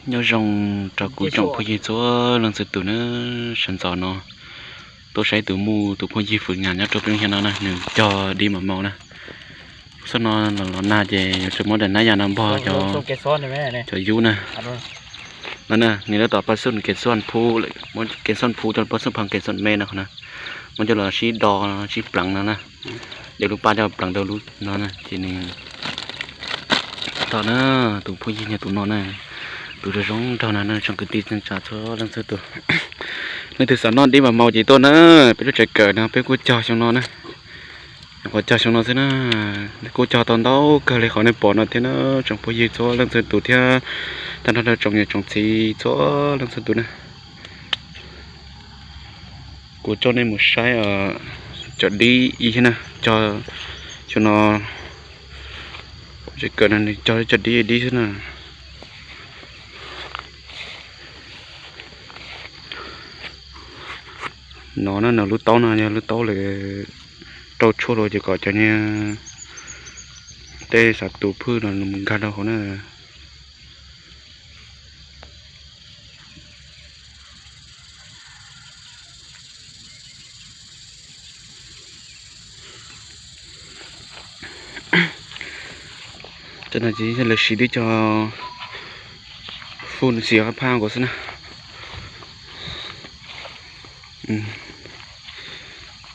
Nyob zoo rau kuv tsoom phooj ywg txhua leej txhua tus na, sawv ntxov no tuaj saib tus muj tus phooj ywg fwm nyas nyob rau peb lub xyoo no na, nws cog dib mas mau na. Xob no los nag ces yuav tsum muab daim nab ya no npog cov yub na. No na, nws lawv tom pab xub kev xuaj phu, muab kev xuaj phu coj los pab xub pha kev xuaj me no qhov na, muab coj los sib do sib pleev no na, de lub pab coj pleev rau lub no na ces nws tom na, tus phooj ywg yog tus no na, tus zoo zoo nraug no na, tsoom kwv tij neej tsa txhua leej txhua tus. Leej twg xav noj dib mas mau ces tuaj na, peb lub tsev kawm no peb kuj cog xyoo no na. Nyuam qhuav cog xyoo no xwb na, kuj cog tau ntau kawg li qhov nej pom no thiab na, tsoom phooj ywg txhua leej txhua tus thiab tag nrho rau tsoom niam tsoom txiv txhua leej txhua tus na. Kuv coj nej mus saib cov dib ib thiab na, cog xyoo no, tsev kawm no nws cog cov dib dib xwb na. No na, no lub taub no yog lub taub lawv rau tshuaj rau ces kom cov niag tej xav tus phwj no nkag rau hauv na. Cov no ces lawv siv tib co fun xim qab phaj nkaus xwb na.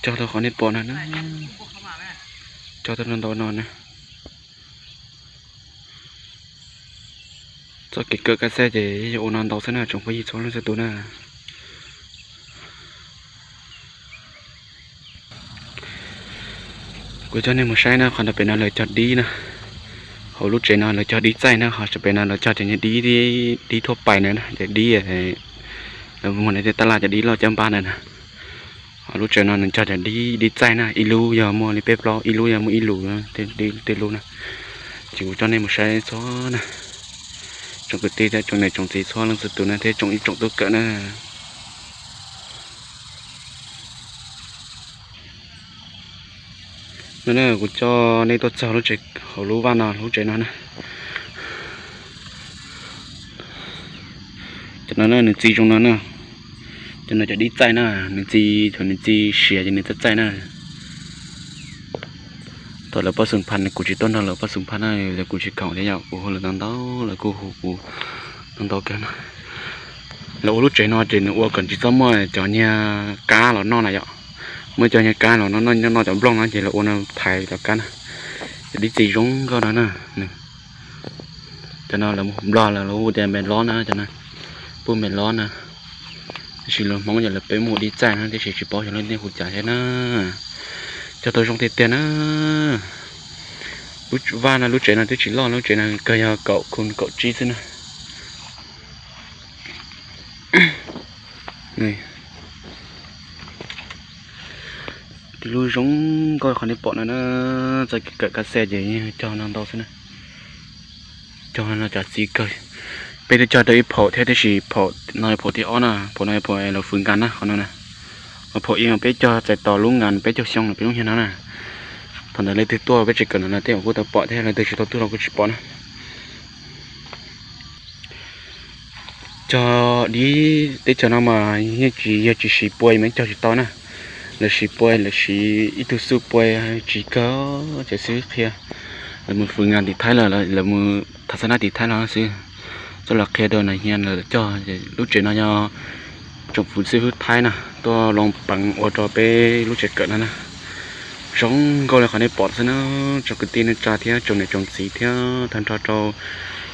Cog tau qhov nej pom no na, cog tau ntau no na. Txoj kev kawm kab xej ces yog ua no ntau xwb na tsoom phooj ywg txhua leej txhua tus na. Kuv coj nej mus saib na, qhov ntawm pem no lawv cog dib na. Hauv lub tsev no lawv cog dib txaij na, ho pem no lawv cog cov niag dib, dib thuab pais na, cov dib lawv muag tej tab laj cov dib loj caj npab na na. Ho lub tsev no nws cog cov dib, dib txaij na, ib lub yog muaj li peb plaub, ib lub yog muaj ib lus, tej lub na. Ces kuv coj nej mus saib txhua na, tsoom kwv tij thiab tsoom niam tsoom txiv txhua leej txhua tus na thiab tsoom ib tsoom tub kawm na. No na, kuv coj nej tuaj txog lub tsev, hauv lub vaj no, lub tsev no na. Cov no na nws txi zoo no na. Cov no cov dib txaij na, nws txi, thaum nws txi siav ces nws txaij txaij na. Thaum lawv pab xum phaj kuv tsis tuaj nrog lawv pab xum phaj na, kuv tsis khoom thiab yom, kuv hu lawv ntau ntau lawv kuj hu kuv ntau ntau kawg na. Lawv ua lub tsev no ces nws ua kom tsis txhob muaj cov niag kab los noj na yom. Muaj cov niag kab los noj, noj cov nplooj no ces lawv ua no thaiv cov kab na. Cov dib txi zoo nkauj no na. Cov no lawv Nplog lawv hu tias me lob na, cov no pub me lob na. Tab sis lawv Hmoob yog lawv peb muaj dib txaij na, tiam sis tsis paub xyov leej twg hu cas thiab na. Cog tau zoo tiag tiag na. Lub vaj no lub tsev no twb tsis loj, lub tsev no kawg yog kaum khu kaum tsib xwb na. Tib lub zoo nkauj qhov nej pom no na, txoj kev kawm kab xej ces cog no ntau xwb na. Cog no cov txiv kawg. Peb twb cog tau ib phaum thiab, tiam sis phaum no yog phaum thib ob na, phaum no yog phaum lawv fwv nkas na qhov no na. Ho phaum ib no peb cog txais tos lub nkas peb caug xyoo no peb lub nyuag no na. Thaum ntawd leej twg tuaj peb tsev kawm no na tej zaum kuj tau pom thiab, leej twg tsis tau tuaj los kuj tsis pom na. Cog dib teb chaws no mas yeej tsis yog tsis siv pua mas cog tsis tau na. Lawv siv pua, lawv siv ib tug xuj pua tsis kawg, ces xib hwb qhia. Lawv mus fwv nkas tim Thaib los, lawv mus tham xab nab tim Thaib los xwb. Txoj lawv qhia rau nas hias lawv cog, lub tsev no yog tsoom fwv xib hwb Thaib na tuaj loo peev ua rau peb lub tsev kawm no na. Zoo nkauj li qhov nej pom xwb na, tsoom kwv tij neej tsa thiab tsoom niam tsoom txiv thiab tag nrho rau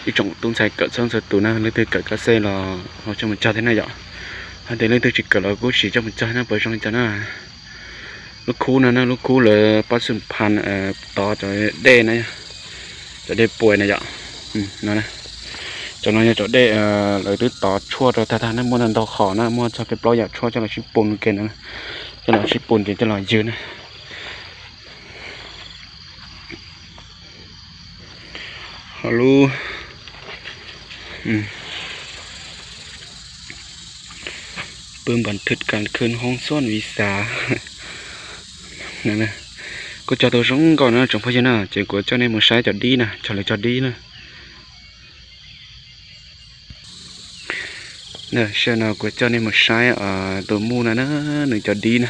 ib tsoom tub ntxhais kawm txhua txhua tus na, leej twg kawm kab xej los ho coj mus cog thiab na yom. Hos tias leej twg tsis kawm los kuj tsis coj mus cog na, puas zoo li cas na. Lub khub no na, lub khub lawv pab xum phan tov cov dej na, cov dej puas na yom. No, cov no yog cov dej lawv twb tov tshuaj rau tag tag na, muaj ntau qhov na, muaj txog peb plaub yam tshuaj coj los sib pun ke na, coj los sib pun ces coj los ywg na. Ho lub pw npas thwm kas khwb hoob xuab vis xav. Kuj cog tau zoo nkauj na tsoom phooj ywg na, ces kuv coj nej mus saib cov dib na, cog lawv cog dib na. Sij hawm no kuv coj nej mus saib tus muj no na, nws cov dib na,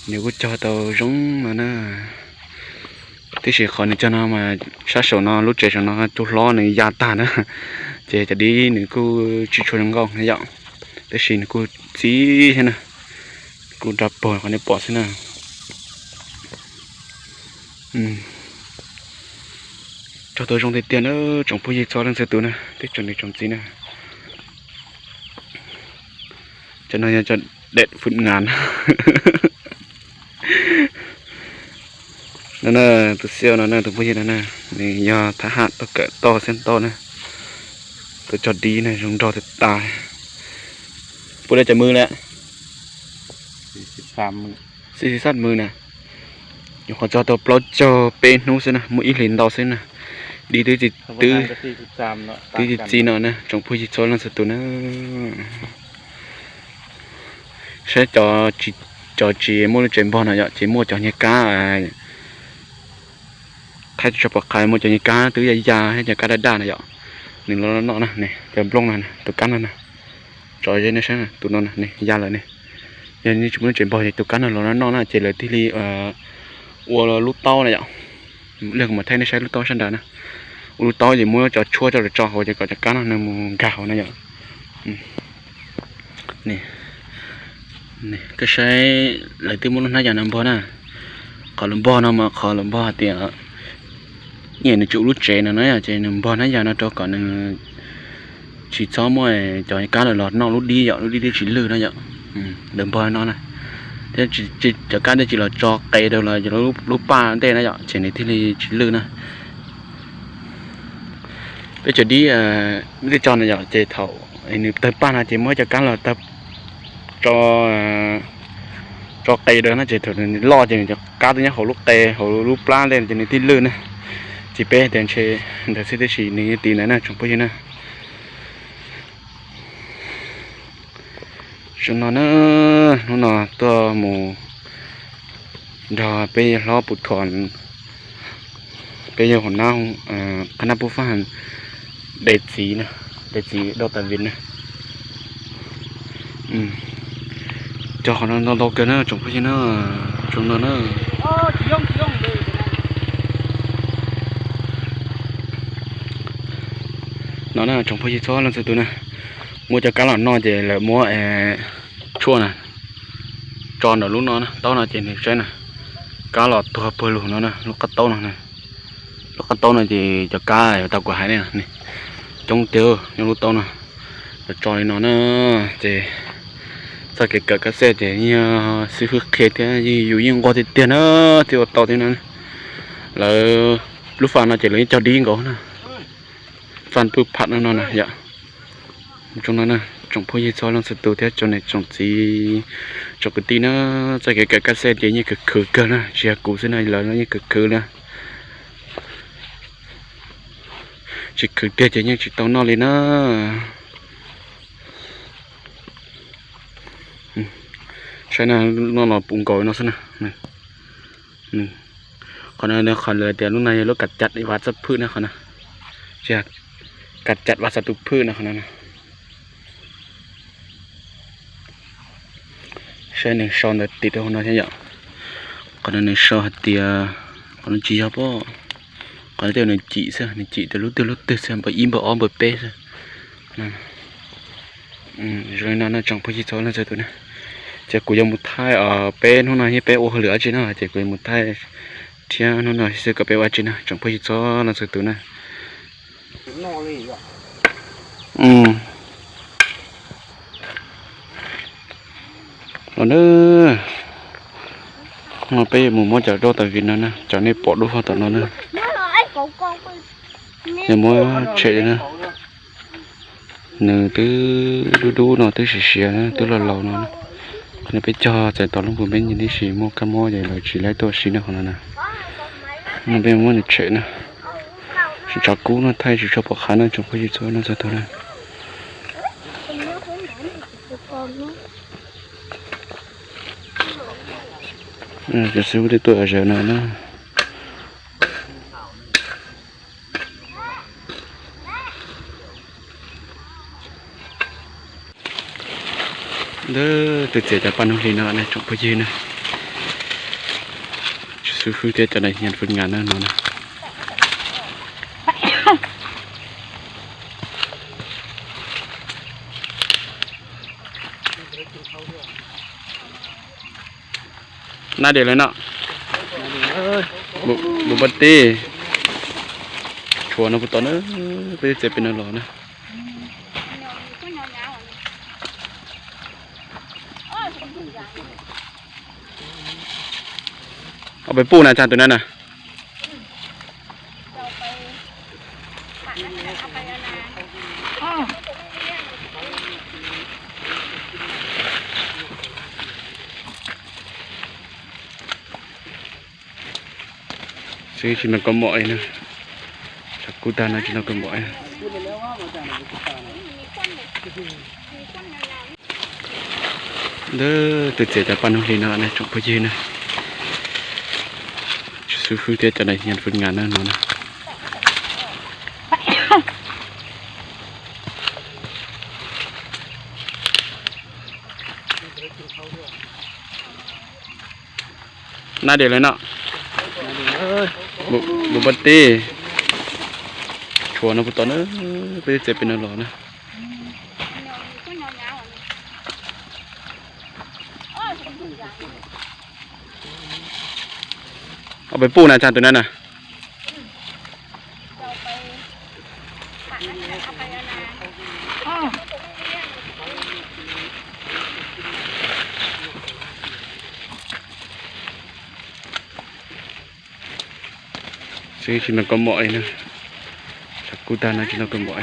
nws kuj cog tau zoo no na. Tiam sis qhov nws cog no mas sab saum no lub tsev saum no cua hlob nws ya tag na, ces cov dib nws kuj tsis tshua zoo nkauj na yom. Tiam sis nws kuj txiv thiab na, kuj nra puag qhov nej pom xwb na. Cog tau zoo tiag tiag na, tsoom phooj ywg txhua leej txhua tus na, teb tsoom niam tsoom txiv na. Cov no yog cov dej fwm ngas no na, tus xiaj no na, tus phooj ywg no na, nws yog thab ham tau kawm toj xeeb toj na, tus cog dib na zoo nraug tas tas. Puas dej cov mws lawm? Xib xab mws na, nyuam qhuav txog tau plaub caug peb hnub xwb na, muaj ib hlis ntau xwb na, dib twb txi, twb txi no na, tsoom phooj ywg txhua leej txhua tus na. Saib cov tsis muaj lub tsev npog no yom, ces muaj cov nyuag kab, thaib tsis tshua pom qab, muaj cov nyuag kab twb ya ya thiab cov kab daj daj na yom, nws los noj na, cov nplooj no, tus kab no na, tso ze nej saib tus no na, nws ya lawm ne. Yog nej tsis muaj lub tsev npog ces tus kab no los noj na ces lawv thiaj li ua lub taub na yom. Lig kuv mam thaij nej saib lub taub sab nrad na. Ua lub taub ces muab cov tshuaj coj los tso hauv ces kom cov kab no nws mus nkag hauv na yom. Koj saib, lawv twb muab lub hnab yas no npog na. Qhov lawv npog no mas qhov lawv npog hais tias nyiam nws tsis ua lub tsev no na, ces nws npog hnab yas no rau kom nws tsis txhob muaj cov kab lawv los noj lub dib yom, lub dib twb tsis lwj no yom. Lawv npog no na, thiab cov kab thiaj tsis los tso qe rau lawv lub paj ntej na yom, ces nws thiaj li tsis lwj na. Peb cov dib, peb twb tso no yom, ces thaum nws tawg paj no ces muab cov kab los tso, tso qe rau no ces thaum nws loj ces nws cov kab twb nyob hauv lub qe hauv lub plab ntej ces nws thiaj lwj na. Ces peb tias ntshe ntawd xwb tiam sis nws yeej tim ntawd na tsoom phooj ywg na. Zoo no na, hnub no tuaj mus nrog peb yawg hlob Pus Thuam, peb yawg hauv nab qhab nab pub fab de txiv, de txiv dau tas vim na. Cov qhov no ntau ntau kawg na tsoom phooj ywg na, zoo no na. No na tsoom phooj ywg txhua leej txhua tus na, muab cov kab los noj ces lawv muab tshuaj na tso ntawm lub no, taub no ces nws saib na, kab los tuag puag lug no na, lub qab taub no, lub qab taub no ces cov kab tau kuv hais ne, coob tiag nyob lub taub no. Lawv tso li no na, ces txoj kev kawm kab xej ces yeej xib fwb qhia thiab yus yeej nquag tiag tiag na, thiaj ua tau thiab na. Lawv lub faj no ces lawv yeej cog dib nkaus na, faj pwj pham no no na yom. Zoo no na, tsoom phooj ywg txhua leej txhua tus thiab tsoom niam tsoom txiv, tsoom kwv tij na, txoj kev kawm kab xej ces yeej khwv khwv kawg na, tsis yog kuv xwb na, lawv yeej khwv khwv na. Tsis khwv tiag ces yeej tsis tau noj li na. Saib na, noj los puv nkaus no xwb na. Qhov no qhov lawv tias lub no yog lub kav cam vaj txaj phwj na qhov no, tsis yog kav cam vaj txaj tus phwj no qhov no. Saib nws sau ntawv tim rau hauv no thiab yom. Qhov no nws sau hais tias, qhov no tsis yog pob, qhov no tej nws cim xwb, nws cim tias lub twg lub twg xwb, npawb ib npawb ob npawb peb xwb. Zoo li no no tsoom phooj ywg txhua leej txhua tus na, ces kuv yuav mus thaij peb hnub no thiab peb ua hauj lwm dab tsi no ces kuv yuav mus thaij thiab hnub no xwb kom peb ua dab tsi na tsoom phooj ywg txhua leej txhua tus na. Los na, no peb yuav mus muab cov dau tas vim no na, cov nej pom dub hlo tom no na, yuav muab tshem na. Nws twb dub dub no, twb siav siav, twb laus laus no. Qhov no peb cog txais tos lub npus peb nyiag tib si, muaj kab mob ces lawv tsis laib tuaj siv na qhov no na. No peb muab nws tshem na. Tsis tsav kub no, thaij tsis tshua pom qab no tsoom phooj ywg txhua leej txhua tus na. Cov xib fwb twb tuaj zawv no na. Ntawd twb txiav cov paj nug hli no ne tsoom phooj ywg na. Xib fwb thiab cov daim hias fwj ngas na no na. Nab diam lawm no. Npum pab teb. Tshuav no puas tom na, peb txiav pem no los na. Ob peb puj na tsag tus na na. Xwb tsis noj koj mom na. Tshav kub tag no tsis noj koj mom. Ntawd twb txiav cov paj nug hli no ne tsoom phooj ywg na. Xib fwb thiab cov daim hias fwj ngas na no na. Nab diam lawm no. Npum pab teb. Tshuav no puas tom na, peb txiav pem no los na. Ob peb puj na tsag tus na na. Xwb tsis noj koj mom na. Tshav kub tag no tsis noj koj mom.